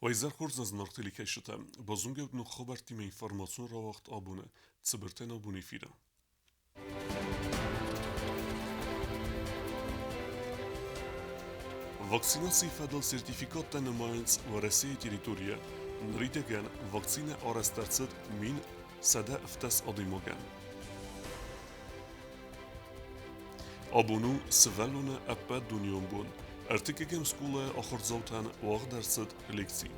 Уӕ хорз зынаргъ телекӕсджытӕ, базонгӕ ут ног хабӕрттимӕ информацион рауагъд абоны Цыбыртӕн абон эфиры. Вакцинацийы фӕдыл сертификаттӕ нымайынц Уӕрӕсейы территорийӕ. Ныридӕгӕн вакцинӕ арӕзт ӕрцыд 1117 адӕймагӕн. Абон у сывӕллоны ӕппӕтдунеон бон. Ӕртыккӕгӕм скъолайы ахуырдзаутӕн уагъд ӕрцыд лекци.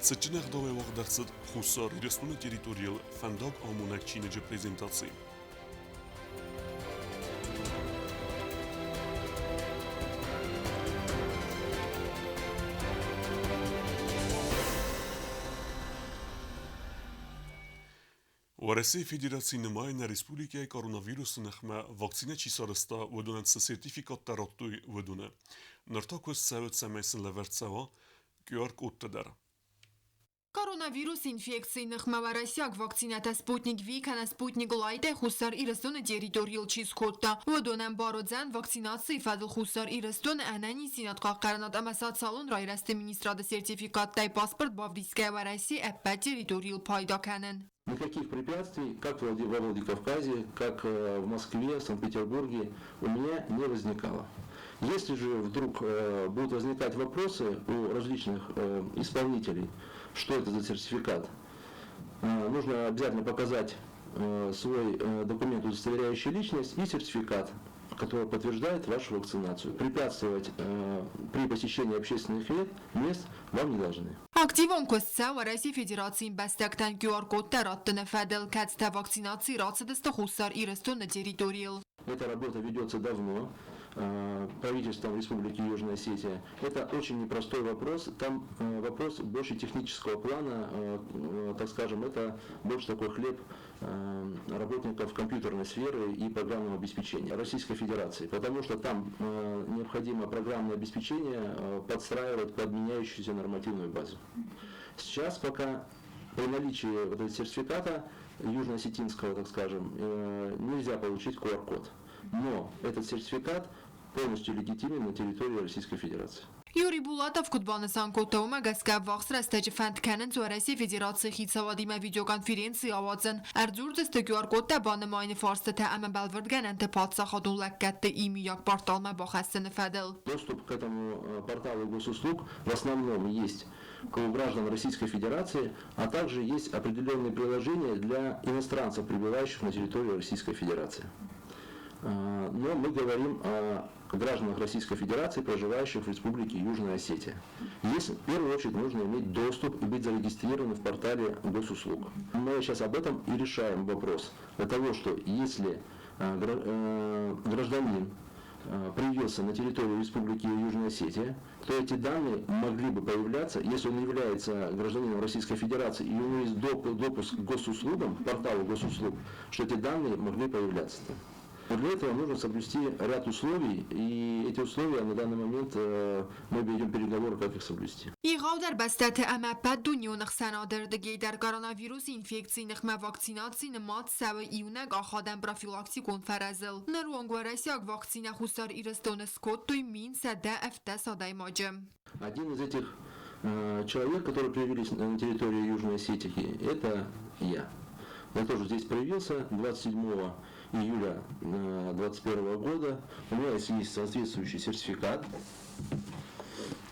Цытджын ӕгъдауӕй уагъд ӕрцыд Хуссар Ирыстоны территорийыл фӕндаг амонӕг чиныджы презентаци. Уӕрӕсейы Федераци нымайы нӕ республикӕйы коронавирусы ныхмӕ вакцинӕ чи сарӕзта, уыдонӕн цы сертификаттӕ радтой, уыдоны. Ныр та куыст цӕуы, цӕмӕй сын лӕвӕрд цӕуа QR-кодтӕ дӕр. Коронавирусы инфекцийы ныхмӕ уӕрӕсейаг вакцинӕтӕ Спутник V кӕнӕ Спутник Лайт-ӕй Хуссар Ирыстоны территорийыл чи скодта, уыдонӕн бар уыдзӕн вакцинацийы фӕдыл Хуссар Ирыстоны ӕнӕниздзинад хъахъхъӕнынад ӕмӕ социалон райрӕзты министрады сертификаттӕй паспорт бавдисгӕ Уӕрӕсейы ӕппӕт территорийыл пайда кӕнын. Никаких препятствий, как во Владикавказе, как в Москве, Санкт-Петербурге, у меня не возникало. Если же вдруг будут возникать вопросы у различных исполнителей, что это за сертификат, нужно обязательно показать свой документ, удостоверяющий личность, и сертификат, который подтверждает вашу вакцинацию. Препятствовать при посещении общественных мест вам не должны. Активон куыст цӕуы Уӕрӕсейы Федерацийы ӕмбӕстӕгтӕн QR-кодтӕ раттыны фӕдыл, кӕцытӕ вакцинаци рацыдысты Хуссар Ирыстоны территорийыл. Эта работа ведется давно правительством Республики Южная Осетия. Это очень непростой вопрос. Там вопрос больше технического плана, так скажем, это больше такой хлеб работников компьютерной сферы и программного обеспечения Российской Федерации, потому что там необходимо программное обеспечение подстраивать под меняющуюся нормативную базу. Сейчас пока при наличии вот этого сертификата южно-осетинского, так скажем, нельзя получить QR-код. Но этот сертификат полностью легитимен на территории Российской Федерации. Юрий Булатов куыд банысан кодта, уымӕ гӕсгӕ ӕввахс рӕстӕджы фӕнд кӕнынц Уӕрӕсейы Федерацийы хицауадимӕ видеоконференци ауадзын. Ӕрдзурдзысты QR-кодтӕ банымайыны фарстытӕ ӕмӕ бӕлвырдгӕнӕнты паддзахадон лӕггӕдты иумиаг порталмӕ бахӕссыны фӕдыл. Доступ к этому порталу госуслуг в основном есть у граждан Российской Федерации, а также есть определенные приложения для иностранцев, прибывающих на территорию Российской Федерации. Но мы говорим о гражданах Российской Федерации, проживающих в Республике Южная Осетия. Здесь в первую очередь нужно иметь доступ и быть зарегистрированным в портале госуслуг. Мы сейчас об этом и решаем вопрос. Для того, что если гражданин привился на территорию Республики Южная Осетия, то эти данные могли бы появляться, если он является гражданином Российской Федерации и у него есть допуск к госуслугам, к порталу госуслуг, что эти данные могли появляться там. Но для этого нужно соблюсти ряд условий, и эти условия на данный момент мы ведем переговоры, как их соблюсти. Егъаудӕр бӕстӕты ӕмӕ ӕппӕт дунеон ӕхсӕнады рдыгӕй дӕр коронавирусы инфекцийы ныхмӕ вакцинаци нымад цӕуы иунӕг ахадӕн профилактикон фӕрӕзыл. Ныронг уӕрӕсейаг вакцинӕ Хуссар Ирыстоны скодтой 1170 адӕймаджы. Один из этих человек, которые появились на территории Южной Осетии, это я. Я тоже здесь появился 27 июля 2021 года. У меня есть соответствующий сертификат.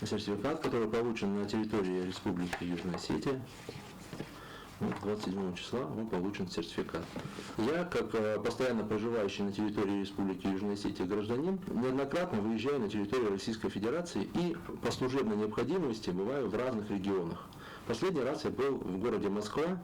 Сертификат, который получен на территории Республики Южная Осетия. Вот 27 числа он получен сертификат. Я, как постоянно проживающий на территории Республики Южная Осетия гражданин, неоднократно выезжаю на территорию Российской Федерации и по служебной необходимости бываю в разных регионах. Последний раз я был в городе Москва,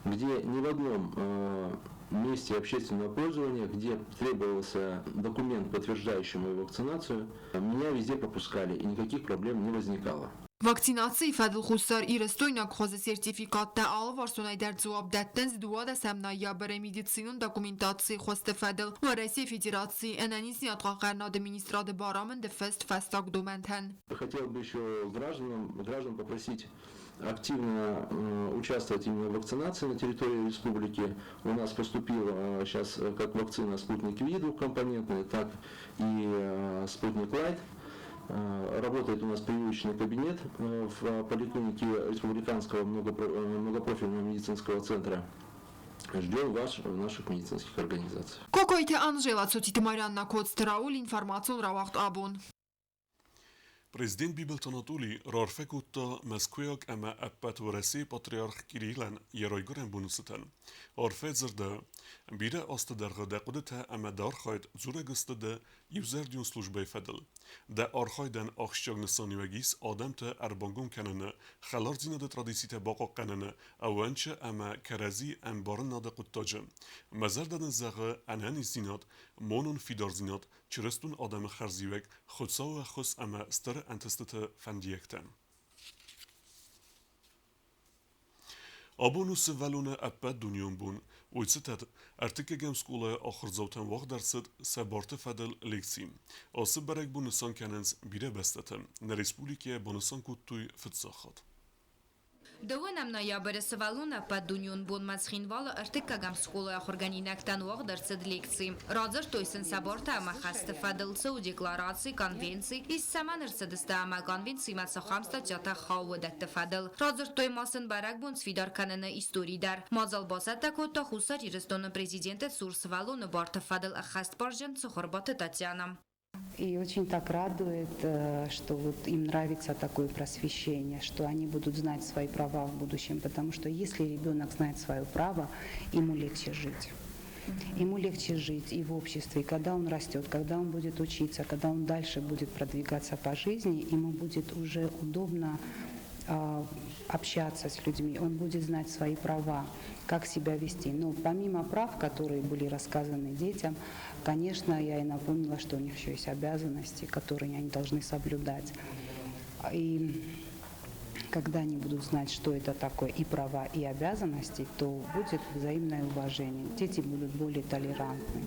где ни в одном месте общественного пользования, где требовался документ, подтверждающий мою вакцинацию, меня везде пропускали и никаких проблем не возникало. Вакцинацийы фӕдыл Хуссар Ирыстойнаг хуызы сертификаттӕ алыварсонӕй дӕр дзуапп дӕттынц 12 ноябры медицинон документацийы хуызты фӕдыл Уӕрӕсейы Федерацийы ӕнӕниздзинадхъахъхъӕнынады министрады барамынды фыст фӕстаг домӕнтӕн. Хотел бы еще граждан попросить активно участвовать именно в вакцинации на территории республики. У нас поступила сейчас как вакцина «Спутник Ви» двухкомпонентная, так и «Спутник Лайт». Работает у нас прививочный кабинет в поликлинике Республиканского многопрофильного медицинского центра. Ждем вас в наших медицинских организациях. Кокойты Анжела, Цоциты Марианна, Коцты Рауль, информацион рауагъд «Абон». Президент Бибылты Анатоли раарфӕ кодта Мӕскуыйаг ӕмӕ ӕппӕт Уӕрӕсейы Патриарх Кириллӕн йӕ райгуырӕн боны цытӕн. Арфӕ дзырдӕуы: Бирӕ азты дӕргъы дӕ хъуыдытӕ ӕмӕ дӕ архайд дзурӕг сты дӕ иузӕрдион службӕйы фӕдыл. Дӕ архайдӕн ахсджиаг нысаниуӕг ис адӕмты ӕрбангом кӕныны, хӕлардзинады традицитӕ бахъахъхъӕныны, ӕууӕнчы ӕмӕ кӕрӕдзи ӕмбарынады хъуыддаджы. Мӕ зӕрдӕ дын зӕгъы ӕнӕниздзинад, монон фидардзинад, чырыстон адӕмы хӕрзиуӕг, Хуыцауы ӕххуыс ӕмӕ стыр ӕнтыстыты фӕндиӕгтӕ. Абон у сывӕллоны ӕппӕтдунеон бон. Уый цытӕн ӕртыккӕгӕм скъолайы ахуырдзаутӕн уагъд ӕрцыд сӕ барты фӕдыл лекци. Ацы бӕрӕгбон нысан кӕнынц бирӕ бӕстӕты. Нӕ республикӕйы банысан кодтой фыццаг хатт. Дыууынӕм ноябры сывӕллон ӕппӕтдунеон бонмӕ Цхинвалы ӕртыккӕгӕм скъолайы ахуыргӕнинӕгтӕн уагъд ӕрцыд лекци. Радзырдтой сын сӕ бартӕ ӕмӕ хӕсты фӕдыл цӕуы деклараци, конвенци, ист цӕмӕн ӕрцыдысты ӕмӕ конвенцимӕ цахӕм статьятӕ хауы, уыдӕтты фӕдыл. Радзырдтой ма сын бӕрӕгбон сфидар кӕныны истори дӕр. Мадзал бацӕттӕ кодта Хуссар Ирыстоны президенты цур сывӕллоны барты фӕдыл ӕххӕстбарджын Цыхуырбаты Татьяна. И очень так радует, что вот им нравится такое просвещение, что они будут знать свои права в будущем, потому что если ребенок знает свое право, ему легче жить. Ему легче жить и в обществе, и когда он растет, когда он будет учиться, когда он дальше будет продвигаться по жизни, ему будет уже удобно общаться с людьми, он будет знать свои права, как себя вести. Но помимо прав, которые были рассказаны детям, конечно, я и напомнила, что у них еще есть обязанности, которые они должны соблюдать. И когда они будут знать, что это такое и права, и обязанности, то будет взаимное уважение. Дети будут более толерантны.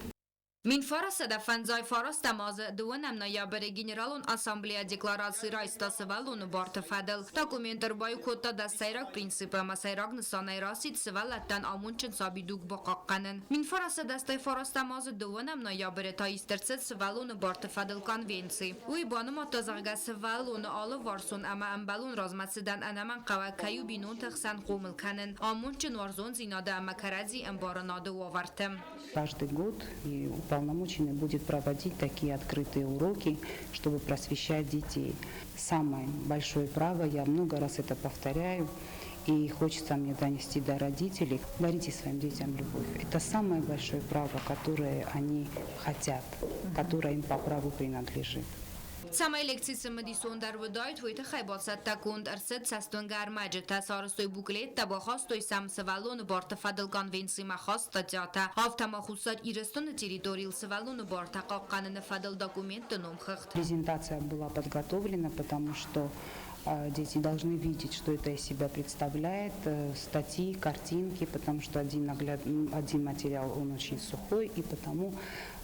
1959 азы дыууынӕм ноябры Генералон Ассамблея Деклараци райста сывӕллоны барты фӕдыл. Документ ӕрбаиу кодта дӕс сӕйраг принципы ӕмӕ сӕйраг нысанӕй рацыд сывӕллӕттӕн амондджын сабидуг бахъахъхъӕнын. 1989 азы дыууынӕм ноябры та ист ӕрцыд сывӕллоны барты фӕдыл конвенци. Уый банымадта, зӕгъгӕ, сывӕллоны алыварсон ӕмӕ ӕмбӕлон размӕцыдӕн ӕнӕмӕнгхъӕуӕг кӕй у бинонты хсӕн хъомыл кӕнын, амондджын уарзондзинады ӕмӕ кӕрӕдзи ӕмбарынады уавӕрты. Каждый год и уполномоченный будет проводить такие открытые уроки, чтобы просвещать детей. Самое большое право, я много раз это повторяю, и хочется мне донести до родителей, дарите своим детям любовь. Это самое большое право, которое они хотят, которое им по праву принадлежит. Цӕмӕй лекци цымыдисондӕр уыдаид, уый тыххӕй бацӕттӕгонд ӕрцыд цӕстуынгӕ ӕрмӕджытӕ, сарӕзтой буклеттӕ, бахастой сӕм сывӕллоны барты фӕдыл конвенцимӕ хаст статьятӕ, афтӕ ма Хуссар Ирыстоны территорийыл сывӕллоны бартӕ хъахъхъӕныны фӕдыл документты номхыгъд. Презентация была подготовлена, потому что дети должны видеть, что это из себя представляет, статьи, картинки, потому что один материал, он очень сухой, и потому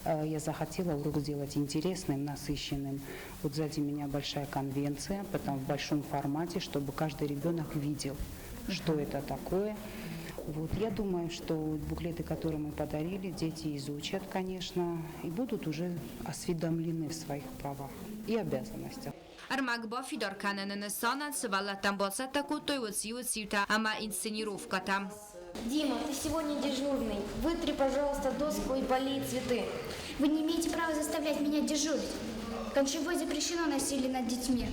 я захотела урок сделать интересным, насыщенным. Вот сзади меня большая конвенция, потом в большом формате, чтобы каждый ребенок видел, что это такое. Вот, я думаю, что буклеты, которые мы подарили, дети изучат, конечно, и будут уже осведомлены в своих правах и обязанностях. Ӕрмӕг бафидар кӕныны нысанӕн сывӕллӕттӕн бацӕттӕ кодтой уыциу-уыциутӕ ӕмӕ инсценировкӕтӕ. Дима, ты сегодня дежурный. Вытри, пожалуйста, доску и полей цветы. Вы не имеете права заставлять меня дежурить. Кончевой запрещено насилие над детьми.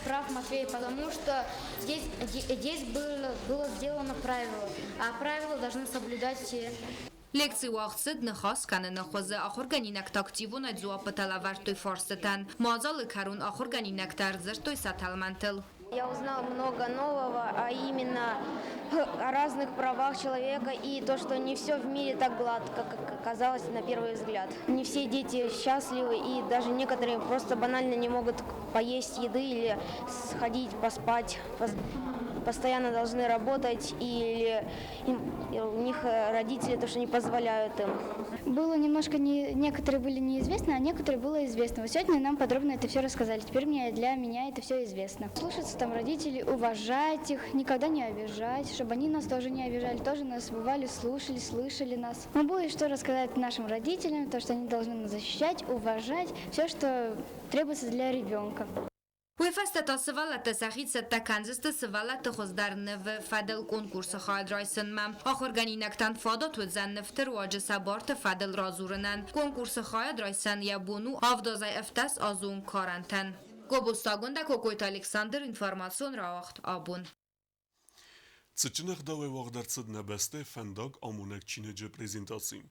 Прав Матвей, потому что здесь было сделано правило, а правила должны соблюдать все. Лекци уагъд цыд ныхас кӕныны хуызы. Ахуыргӕнинӕгтӕ активонӕй дзуаппытӕ лӕвӕрдтой фарстытӕн. Мадзалы кӕрон ахуыргӕнинӕгтӕ ӕрдзырдтой сӕ тӕлмӕнтыл. Я узнал много нового, а именно о разных правах человека и то, что не все в мире так гладко, как казалось на первый взгляд. Не все дети счастливы, и даже некоторые просто банально не могут поесть еды или сходить поспать. постоянно должны работать или у них родители то, что не позволяют им. Было немножко, не, некоторые были неизвестны, а некоторые было известно. Вот сегодня нам подробно это все рассказали. Теперь для меня это все известно. Слушаться там родителей, уважать их, никогда не обижать, чтобы они нас тоже не обижали, тоже нас бывали, слушали, слышали нас. Мы будет что рассказать нашим родителям, то, что они должны нас защищать, уважать, все, что требуется для ребенка. Уый фӕстӕ та сывӕллӕттӕ сӕхи цӕттӕ кӕндзысты сывӕллӕтты хуыздӕр нывы фӕдыл конкурсы хайад райсынмӕ. Ахуыргӕнинӕгтӕн фадат уыдзӕн нывты руаджы сӕ барты фӕдыл радзурынӕн. Конкурсы хайад райсӕн йӕ бон у авдазӕй 17 азы онг карӕнтӕн. Гобозты Агуындӕ, Кокойты Александр, информацион рауагъд Абон. Цытджын ӕгъдауӕй уагъд ӕрцыд нӕ бӕстӕйы фӕндаг амонӕг чиныджы презентаци.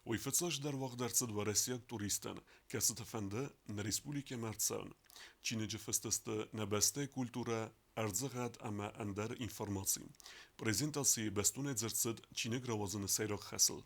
Уый фыццаджыдӕр уагъд ӕрцыд уӕрӕсейаг туристтӕн, кӕцыты фӕнды нӕ республикӕмӕ ӕрцӕуын. Чиныджы фыст сты нӕ бӕстӕйы культурӕ, ӕрдзыгъӕд ӕмӕ ӕндӕр информаци. Презентацийы бӕстонӕй дзырд цыд чиныг рауадзыны сӕйраг хӕсыл.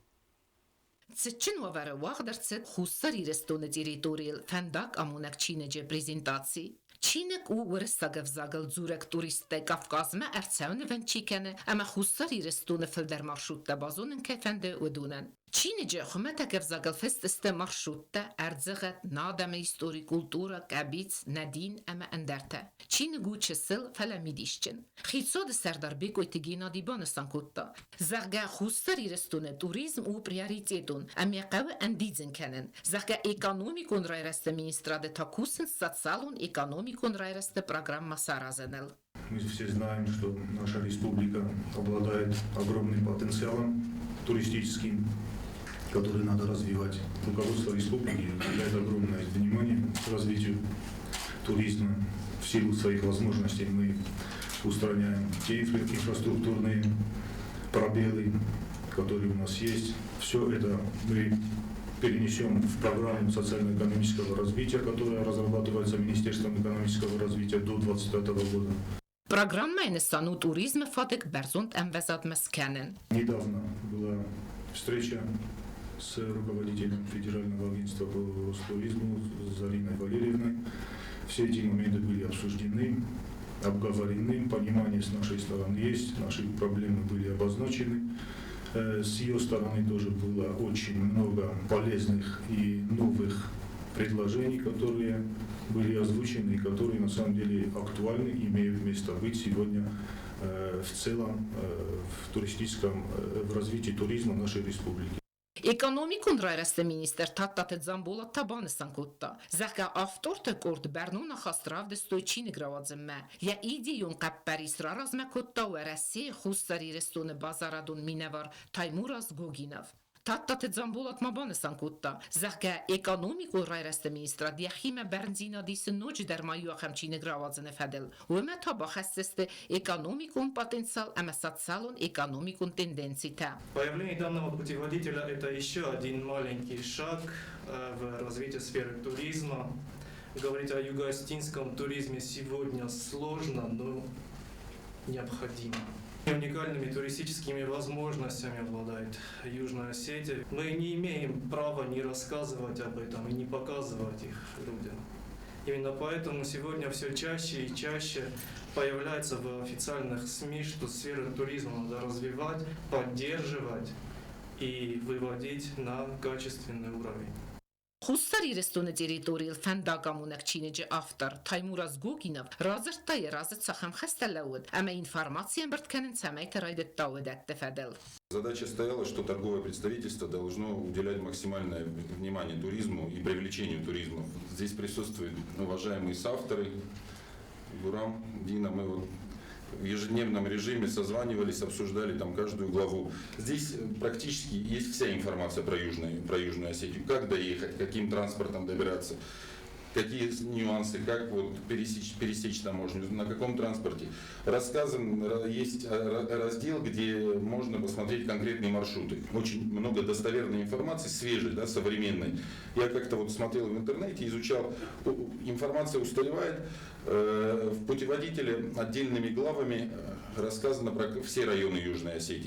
Цытджын уавӕры уагъд ӕрцыд Хуссар Ирыстоны территорийыл фӕндаг амонӕг чиныджы презентаци. Чиныг у уырыссаг ӕвзагыл дзурӕг туристтӕй Кавказмӕ ӕрцӕуынвӕнд чи кӕны ӕмӕ Хуссар Ирыстоны фылдӕр маршруттӕ базонын кӕй фӕнды, уыдонӕн. Чиныджы хуымӕтӕг ӕвзагыл фыст сты маршруттӕ, ӕрдзыгъӕд, нӕ адӕмы истори, культурӕ, къӕбиц, нӕ дин ӕмӕ ӕндӕртӕ. Чиныг у чысыл, фӕлӕ мидисджын. Хицауады сӕрдар Бекъойты Геннадий банысан кодта, зӕгъгӕ, Хуссар Ирыстоны туризм у приоритетон ӕмӕ хъӕуы ӕндидзын кӕнын, зӕгъгӕ, экономикон райрӕзты министрады та кусынц социалон-экономикон райрӕзты программӕ саразыныл. Мы все знаем, что наша республика обладает огромным потенциалом туристическим, который надо развивать. Руководство республики уделяет огромное внимание развитию туризма. В силу своих возможностей мы устраняем те инфраструктурные пробелы, которые у нас есть. Все это мы перенесем в программу социально-экономического развития, которая разрабатывается Министерством экономического развития до 2025 года. Программӕйы нысан у туризмы фадыг бӕрзонд ӕмвӕзадмӕ скӕнын. Недавно была встреча с руководителем Федерального агентства по Ростуризму Зариной Валерьевной. Все эти моменты были обсуждены, обговорены, понимание с нашей стороны есть, наши проблемы были обозначены. С ее стороны тоже было очень много полезных и новых предложений, которые были озвучены и которые на самом деле актуальны и имеют место быть сегодня в целом в туристическом, в развитии туризма нашей республики. Экономикон райрӕзты министр Тадтаты Дзамболат та банысан кодта, зӕгъгӕ, авторты къорд бӕрнон ахаст равдыстой чиныг рауадзынмӕ. Йӕ идейон хъӕппӕрис раразмӕ кодта Уӕрӕсейы Хуссар Ирыстоны базарадон минӕвар Таймураз Гогинов. Тадтаты Дзамболат ма банысан кодта, зӕгъгӕ, экономикон райрӕзты министрад йӕхимӕ бӕрндзинад исы ноджыдӕр ма иу ахӕм чиныг рауадзыны фӕдыл. Уымӕ та бахӕсдзысты экономикон потенциал ӕмӕ социалон-экономикон тенденцитӕ. Появление данного путеводителя – это еще один маленький шаг в развитии сферы туризма. Говорить о юго-осетинском туризме сегодня сложно, но необходимо. Уникальными туристическими возможностями обладает Южная Осетия. Мы не имеем права не рассказывать об этом и не показывать их людям. Именно поэтому сегодня все чаще и чаще появляется в официальных СМИ, что сферу туризма надо развивать, поддерживать и выводить на качественный уровень. Хуссар Ирыстоны территорийыл фӕндагамонӕг чиныджы автор Таймураз Гогинов радзырдта, йӕ разы цахӕм хӕстӕ лӕууыд ӕмӕ информаци ӕмбырд кӕнын цӕмӕйты райдыдта, уыдӕтты фӕдыл. Задача стояла, что торговое представительство должно уделять максимальное внимание туризму и привлечению туризма. Здесь присутствуют уважаемые соавторы Гурам, Дина. Мы вот в ежедневном режиме созванивались, обсуждали там каждую главу. Здесь практически есть вся информация про Южную Осетию. Как доехать, каким транспортом добираться, какие нюансы, как вот пересечь таможню, на каком транспорте. Рассказан, есть раздел, где можно посмотреть конкретные маршруты. Очень много достоверной информации, свежей, да, современной. Я как-то вот смотрел в интернете, изучал, информация устаревает. В путеводителе отдельными главами рассказано про все районы Южной Осетии.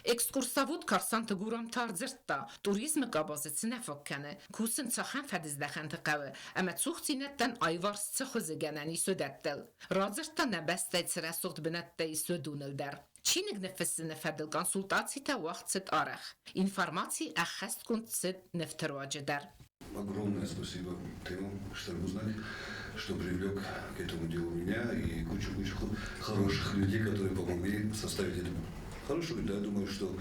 Экскурсовод Карсанты Гурам та ӕрдзырдта, туризмы къабазы цы нӕ фаг кӕны, кусын цахӕм фӕдыздӕхӕнты хъӕуы ӕмӕ цухдзинӕдтӕн аиварс цы хуызы гӕнӕн ис, уыдӕттыл. Радзырдта нӕ бӕстӕйы цы рӕсугъд бынӕттӕ ис, уыдоныл дӕр. Чиныг ныффыссыны фӕдыл консультацитӕ уагъд цыд арӕх. Информаци ӕххӕстгонд цыд нывты руаджы дӕр. Огромное спасибо Тему Штарбузнак, что привлек к этому делу меня и кучу-кучу хороших людей, которые помогли составить эту хорошую, да, думаю, что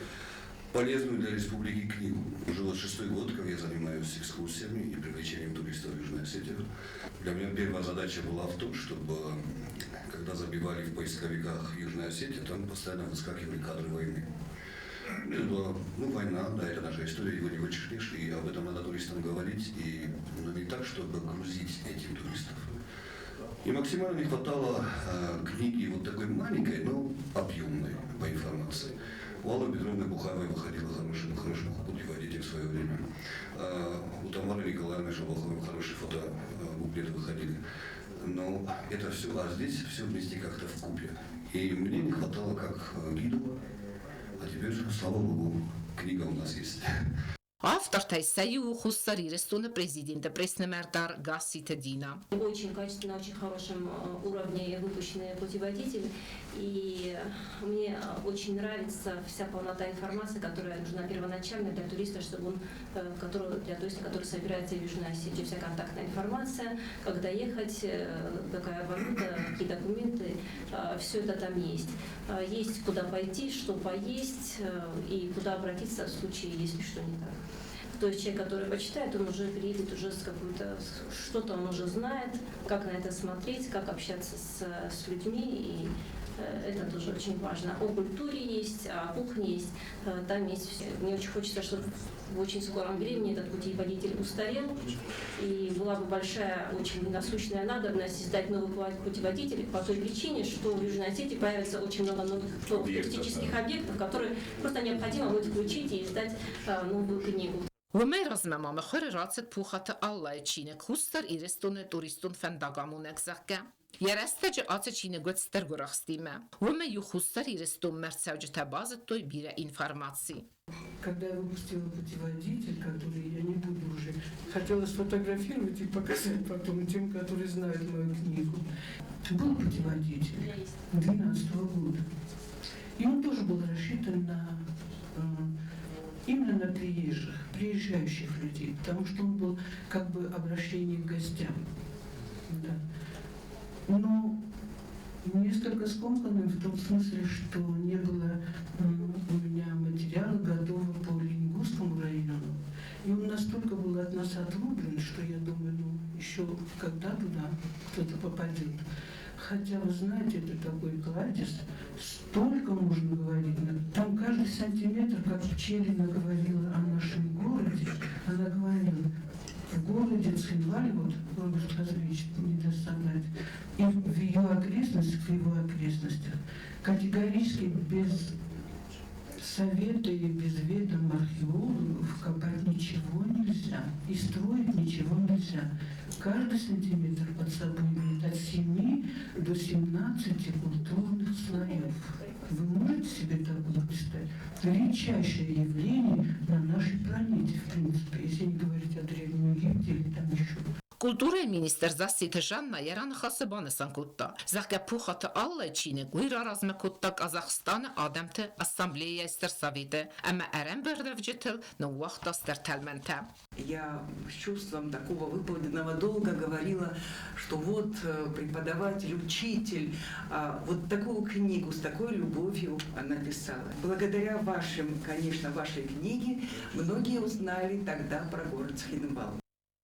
полезную для республики книгу. Уже вот шестой год, как я занимаюсь экскурсиями и привлечением туристов в Южную Осетию. Для меня первая задача была в том, чтобы, когда забивали в поисковиках Южная Осетия, там постоянно выскакивали кадры войны. Это была, ну, война, да, это наша история, его не вычеркнешь, и об этом надо туристам говорить, и, но не так, чтобы грузить этим туристов. И максимально не хватало книги вот такой маленькой, но объемной по информации. У Аллы Петровны Бухаевой выходила хороший, хороший путеводитель в свое время. У Тамары Николаевны Шабаховой хорошие фото-буклеты выходили. Но это все, а здесь все вместе как-то вкупе. И мне не хватало как гиду, а теперь, слава богу, книга у нас есть. Автортӕй сӕ иу у Хуссар Ирыстоны президенты пресс-нымӕрдар Гасситы Дина. Очень качественно, очень хорошем уровне выпущенный путеводитель. И мне очень нравится вся полнота информации, которая нужна первоначально для туриста, чтобы он, который, для туриста, который собирается в Южную Осетию, вся контактная информация, когда ехать, какая валюта, какие документы, все это там есть. Есть куда пойти, что поесть и куда обратиться в случае, если что не так. То есть человек, который почитает, он уже приедет уже с какой-то, что-то он уже знает, как на это смотреть, как общаться с людьми, и это тоже очень важно. О культуре есть, о кухне есть, там есть все. Мне очень хочется, чтобы в очень скором времени этот путеводитель устарел, и была бы большая, очень насущная надобность издать новый путеводитель по той причине, что в Южной Осетии появится очень много новых туристических объектов, которые просто необходимо будет включить и издать новую книгу. Уымӕй размӕ ма мыхуыры рацыд Пухаты Аллайы чиныг Хуссар Ирыстоны туристон фӕндагамонӕг, зӕгъгӕ. Йӕ рӕстӕджы ацы чиныг уыд стыр гуырахстимӕ. Уымӕй-иу Хуссар Ирыстонмӕ ӕрцӕуджытӕ базыдтой бирӕ информаци. Когда я выпустила путеводитель, который я не буду уже, хотела сфотографировать и показать потом тем, которые знают мою книгу. Был путеводитель 2012 года. И он тоже был рассчитан на именно на приезжих, приезжающих людей, потому что он был как бы обращение к гостям. Да. Но несколько скомканным в том смысле, что не было у меня материала готового по Ленингорскому району. И он настолько был от нас отрублен, что я думаю, ну, еще когда туда кто-то попадет. Хотя, вы знаете, это такой кладезь, столько можно говорить. Там каждый сантиметр, как Пчелина говорила о нашем городе, она говорила, в городе Цхинвале, вот Роберт Хазович не даст соврать, и в ее окрестностях, в его окрестностях категорически без совета и без ведома археологов копать ничего нельзя и строить ничего нельзя. Каждый сантиметр под собой имеет от 7 до 17 культурных слоев. Вы можете себе такое представить? Редчайшее явление на нашей планете, в принципе, если не говорить о Древнем Египте или там еще. Культурӕйы министр Зассеты Жанна йӕ раныхасы банысан кодта, зӕгъгӕ, Пухаты Аллайы чиныг уый раразмӕ кодта Казахстаны адӕмты ассамблеяйы Стыр Советы ӕмӕ ӕрӕмбырдуӕвджытыл ныууагъта стыр тӕлмӕнтӕ. Я с чувством такого выполненного долга говорила, что вот преподаватель, учитель вот такую книгу с такой любовью написала. Благодаря вашим, конечно, вашей книге многие узнали тогда про город Цхинвал.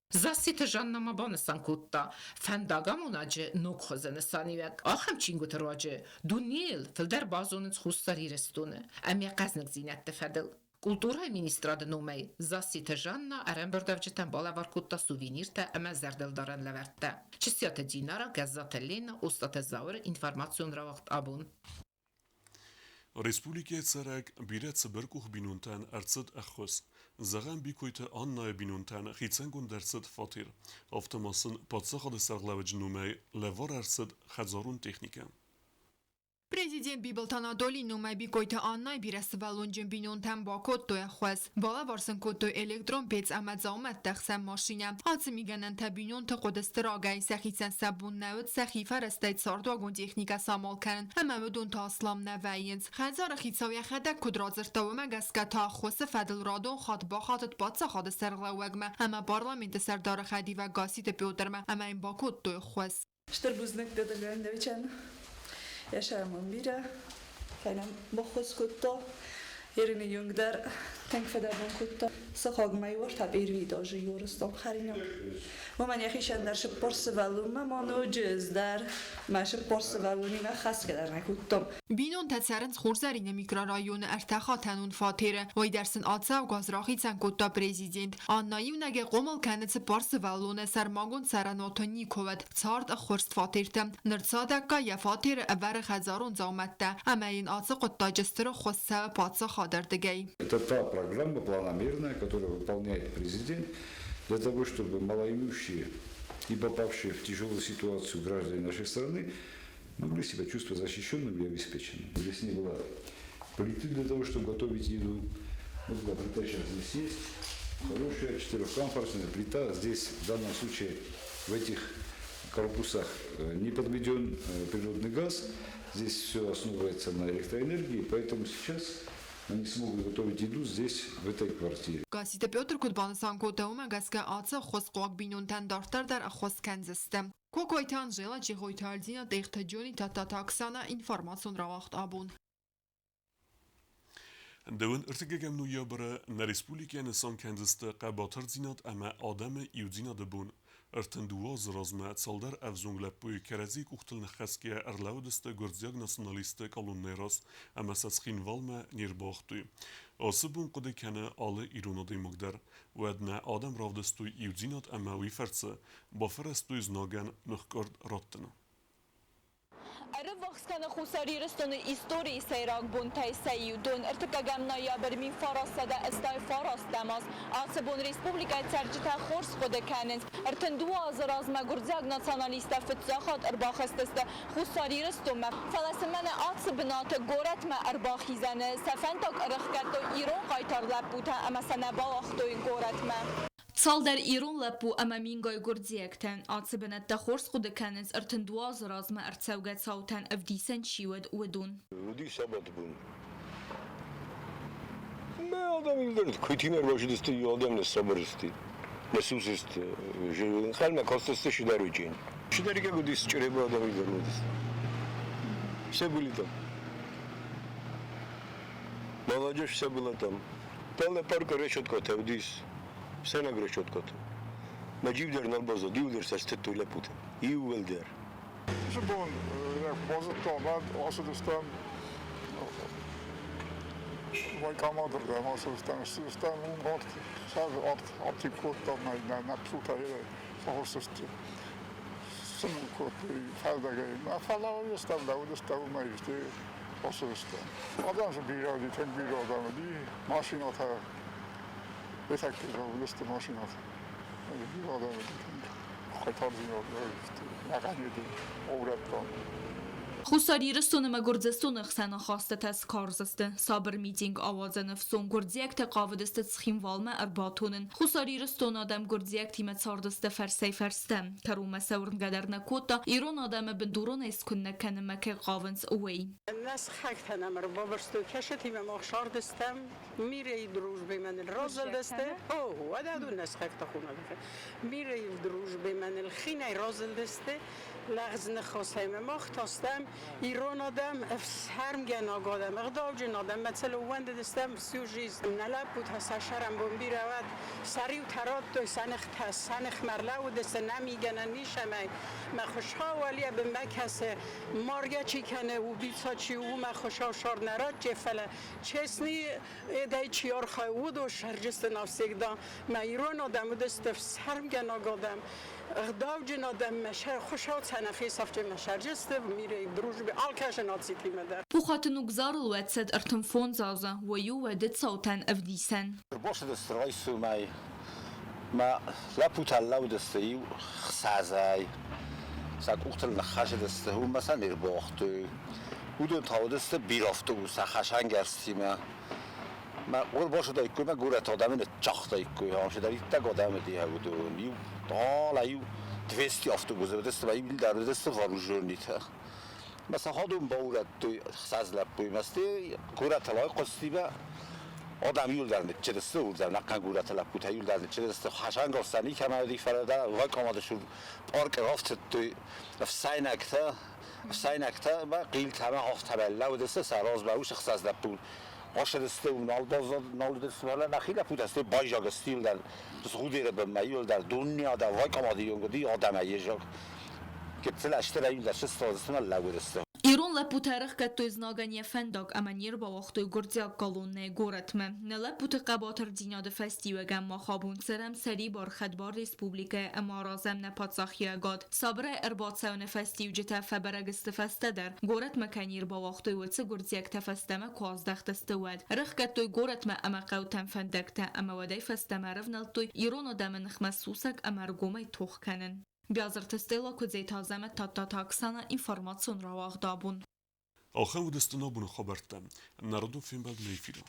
Зассеты Жанна ма банысан кодта, фӕндагамонӕджы ног хуызы нысаниуӕг ахӕм чингуыты руаджы дунейыл фылдӕр базонынц Хуссар Ирыстоны ӕмӕ хъӕзныгдзинӕдты фӕдыл. Культурӕйы министрады номӕй Зассеты Жанна ӕрӕмбырдуӕвджытӕн балӕвар кодта сувениртӕ ӕмӕ зӕрдылдарӕн лӕвӕрттӕ. Чысиаты Динара, Гӕззаты Лена, Остъаты Зауыры информацион рауагъд абон. Республикӕйы цӕрӕг бирӕ цыбыркъух бинонтӕн ӕрцыд ӕххуыс. Зӕгъӕм, Бикойты Аннайы бинонтӕн хицӕнгонд ӕрцыд фатер. Афтӕ ма сын паддзахады сӕргълӕууӕджы номӕй лӕвар ӕрцыд хӕдзарон техникӕ. Президент Бибылты Анатолийы номӕй Бикойты Аннайы бирӕсывӕллонджын бинонтӕн бакодтой ӕххуыс. Балӕвар сын кодтой электрон пец ӕмӕ дзаумӕтты ӕхсӕн машинӕ. Ацы мигӕнӕнтӕ бинонты хъуыдысты рагӕй, сӕхицӕн сӕ бон нӕ уыд сӕхи фӕрӕзтӕй цардуагон техникӕ самал кӕнын ӕмӕ уыдон та аслам нӕ вӕййынц. Хӕдзары хицау йӕхӕдӕг куыд радзырдта, уымӕ гӕсгӕ та ӕххуысы фӕдыл радон хатт бахатыд паддзахады сӕргълӕууӕгмӕ ӕмӕ парламенты сӕрдары хӕдивӕг Гасситы Петрмӕ ӕмӕ йын бакодтой ӕххуыс. Стыр бузныг Петр Леонидовичӕн. Йӕ сӕрмон бирӕ, фӕлӕ баххуыс кодта. Ирины юнг дӕр тынг фыдӕбон кодта. Сыхагмӕ уӕртӕ Ирвидазы юрыстон хӕринаг. Уымӕн йӕхицӕн дӕр 40 сывӕллонмӕ ма ноджы ӕз дӕр мӕ 40 сывӕллонимӕ хӕсгӕ дӕр нӕ кодтон. Бинонтӕ цӕрынц Хурзӕрины микрорайоны ӕртӕхатӕнон фатеры. Уый дӕр сын ацӕугӕ аз рахицӕн кодта президент. Анна иунӕгӕй хъомыл кӕны цыппар сывӕллоны, сӕрмагонд цӕрӕнуаты никуы уыд. Цард ӕххуырст фатерты. Ныр цадӕггай йӕ фатеры ӕвӕры хӕдзарон дзаумӕттӕ ӕмӕ йын ацы хъуыддаджы стыр ӕххуыс цӕуы паддзахады ӕрдыгӕй. Это та программа планомерная, которую выполняет президент для того, чтобы малоимущие и попавшие в тяжелую ситуацию граждане нашей страны могли себя чувствовать защищенными и обеспеченными. Здесь не было плиты для того, чтобы готовить еду. Вот была плита сейчас здесь есть. Хорошая четырехкамфорочная плита. Здесь в данном случае в этих корпусах не подведен природный газ. Здесь все основывается на электроэнергии, поэтому сейчас они смогут готовить еду здесь, в этой квартире. Гасситы Петр куыд банысан кодта, уымӕ гӕсгӕ ацы ӕххуысхъуаг бинонтӕн дарддӕр дӕр ӕххуыс кӕндзысты. Кокойты Анжела, Чехойты Альдина, Тъехты Джони, Тадтаты Оксана, информацион рауагъд абон. Дыууын ӕртыккӕгӕм ноябры нӕ республикӕйы нысан кӕндзысты хъӕбатырдзинад ӕмӕ адӕмы иудзинады бон. 32 азы размӕ цалдӕр ӕвзонг лӕппуйы кӕрӕдзи къухтыл ныххӕцгӕйӕ ӕрлӕууыдысты гуырдзиаг националистты колоннӕйы раз ӕмӕ сӕ Цхинвалмӕ не рбауагътой. Ацы бон хъуыды кӕны алы ирон адӕймаг дӕр. Уӕд нӕ адӕм равдыстой иудзинад ӕмӕ уый фӕрцы бафӕрӕзтой знагӕн ныхкъуырд раттын. Ӕрыввахс кӕны Хуссар Ирыстоны историйы сӕйраг бонтӕй сӕ иу. Дон ӕртыккӕгӕм ноябрь 1989 аз. Ацы бон республикӕйы цӕрджытӕ хорз хъуыды кӕнынц. 32 азы размӕ гуырдзиаг националисттӕ фыццаг хатт ӕрбахызтысты Хуссар Ирыстонмӕ. Фӕлӕ сын мӕнӕ ацы бынаты горӕтмӕ ӕрбахизӕны сӕ фӕндаг ӕрӕхгӕдтой ирон хъайтар лӕппутӕ ӕмӕ сӕ нӕ бауагътой горӕтмӕ. Цалдӕр ирон лӕппу ӕмӕ мингай гуырдзиӕгтӕ ацы бынӕттӕ хорз хъуыды кӕнынц 32 азы размӕ ӕрцӕугӕ цаутӕн ӕвдисӕн чи уыд, уыдон. Уыди сабаты бон. Мӕ адӕм иудӕр куыйтимӕ ӕрбацыдысты, адӕм ныссабыр сты, ныссус сты. Ӕнхъӕлмӕ кастысты Сидаруйчы. Сидарикаг уыдис, Чъреба адӕм иудӕр уыдысты. Все были там. Молодежь вся была там. Талле парка решетката уыдис, сӕнӕг решетката. Мӕ джиу дӕр нал баззад, иу дӕр сӕ стыдтой лӕппутӕ. Иууылдӕр. Уыцы бон базыдтам, ацыдыстӕм Вайкамадырдӕм ацыдыстӕм, ссыдыстӕм уым арт, арт артик кодтам, нӕ нӕ псутӕ фӕхуыссысты. Сымын кодтой фӕздӕгӕй. Фӕлӕ уыдыстӕм, лӕууыдыстӕм уымӕй исты ацыдыстӕм. Адӕм дзы бирӕ уыди, тынг бирӕ адӕм уыди, машинӕтӕ, бетӕгты уыдысты машинӕтӕ. Бирӕ адӕм уыди тынг. Хъайтардзинад ӕгӕнеды урӕдтам. Хуссар Ирыстон ӕмӕ Гуырдзыстоны хсӕн ахастытӕ скарз сты. Сабыр митинг ауадзыны фсон гуырдзиӕгтӕ хъавыдысты Цхинвалмӕ ӕрбатонын. Хуссар Ирыстоны адӕм гуырдзиӕгтимӕ цардысты фӕрсӕй-фӕрстӕм. Кӕронмӕ сӕ уырнгӕ дӕр нӕ кодта, ирон адӕмы бындуронӕй скуыннӕг кӕнынмӕ кӕй хъавынц, уый. Нӕ сыхӕгтӕ нӕм ӕрбабырстой, кӕсӕтимӕ мах сардыстӕм, мирей дружбе мӕныл разылдысты. О, уӕдӕ адон нӕ сыхӕгтӕ хонӕг. Мирей дружбе мӕныл хинӕй разылдысты, лӕгъз ныхасӕй мӕ мах тастам, ирон адӕм, ӕфсӕрмгӕнаг адӕм, ӕгъдауджын адӕм, мӕ ӕууӕндыдыстӕм всю жизнь. Нӕ лӕппутӕ сӕ сӕрӕнбон бирӕ уӕд сӕ риутӕ радтой, сӕ ныхтӕ сӕ ныхмӕ ӕрлӕууыдысты, нӕ мигӕнӕн нисӕмӕй. Мӕ Хуыцау уӕлейӕ бынмӕ кӕсы, маргӕ чи кӕны, убийца чи у, мӕ Хуыцау сар нӕ ратте, фӕлӕ честный эдӕй чи архайы, уыдон сӕрджысты навсегда. Мӕ ирон адӕм уыдысты ӕфсӕрмгӕнаг адӕм, ӕгъдауджын адӕм, мӕ Хуыцау сӕ нӕ фесӕфти, мӕ сӕрджысты в мире и в дружбе алкӕцы нацитимӕ дӕр. Пухаты Нугзарыл уӕд цӕд 35 азы, уый у уӕды цаутӕн ӕвдисӕн. Ӕрбацыдысты райсомӕй, мӕ лӕппутӕ лӕудысты иу хсӕзӕй, сӕ къухтыл ныххӕцыдысты, уымӕ сӕ не рбауагътой. Уыдон та уыдысты бирӕ автобустӕ хӕсӕнгӕрзтимӕ. Мӕ ӕрбацыдаиккой мӕ горӕты адӕмы ныццагътаиккой, ам цыдӕриддӕр адӕм уыди, уыдон. Иу далӕ иу 200 автобусы уыдысты, мӕ иу дӕр уыдысты вооруженныйтӕ. Мӕ сӕ хӕдон баурӕдтой 60 лӕппуимӕ, стӕй горӕты айхъуысти мӕ адӕм иуылдӕр ныччырысты, уырдӕм ӕнӕхъӕн горӕты лӕппутӕ иуылдӕр ныччырысты. Хӕсӕнгарз сӕ никӕмӕ уыди, фӕлӕ дӕ военкоматы цур паркы рафтыдтой ӕфсӕйнӕгтӕ, ӕфсӕйнӕгтӕ мӕ хъилтӕ мӕ афтӕмӕй лӕууыдысты сӕ размӕ уыцы 60 лӕппу. Ацыдысты, нал баззад, нал уыдысты, фӕлӕ нӕхи лӕппутӕ стӕй байзаг сты иуылдӕр Згъудеры бынмӕ, иуылдӕр дунне адӕм, военкоматы онг уыди адӕмӕй йезаг. Гыццыл ӕстырӕй иуылдӕр сыстадысты мӕ лӕууыдысты. Ирон лӕппутӕ ӕрӕхгӕдтой знагӕн йӕ фӕндаг ӕмӕ не рбауагътой гуырдзиаг колоннӕйы горӕтмӕ. Нӕ лӕппуты хъӕбатырдзинады фӕстиуӕгӕн мах абон цӕрӕм сӕрибар, хӕдбар республикӕйы ӕмӕ аразӕм нӕ паддзахиуӕгад. Сабырӕй ӕрбацӕуыны фӕстиуджытӕ фӕбӕрӕг сты фӕстӕдӕр, горӕтмӕ кӕй не рбауагътой, уыцы гуырдзиӕгтӕ фӕстӕмӕ куы аздӕхтысты, уӕд. Ӕрӕхгӕдтой горӕтмӕ ӕмӕ хъӕутӕм фӕндӕгтӕ ӕмӕ уӕдӕй фӕстӕмӕ ӕрӕвнӕлдтой ирон адӕмы ныхмӕ сусӕг ӕмӕ ӕргомӕй тох кӕнын. Биазырты Стелла, Куыдзеты Азӕмӕт, Тадтаты Оксана, информацион рауагъд абон. Ахӕм уыдысты нӕ абоны хабӕрттӕ. Народон фембӕлд нӕ эфиры.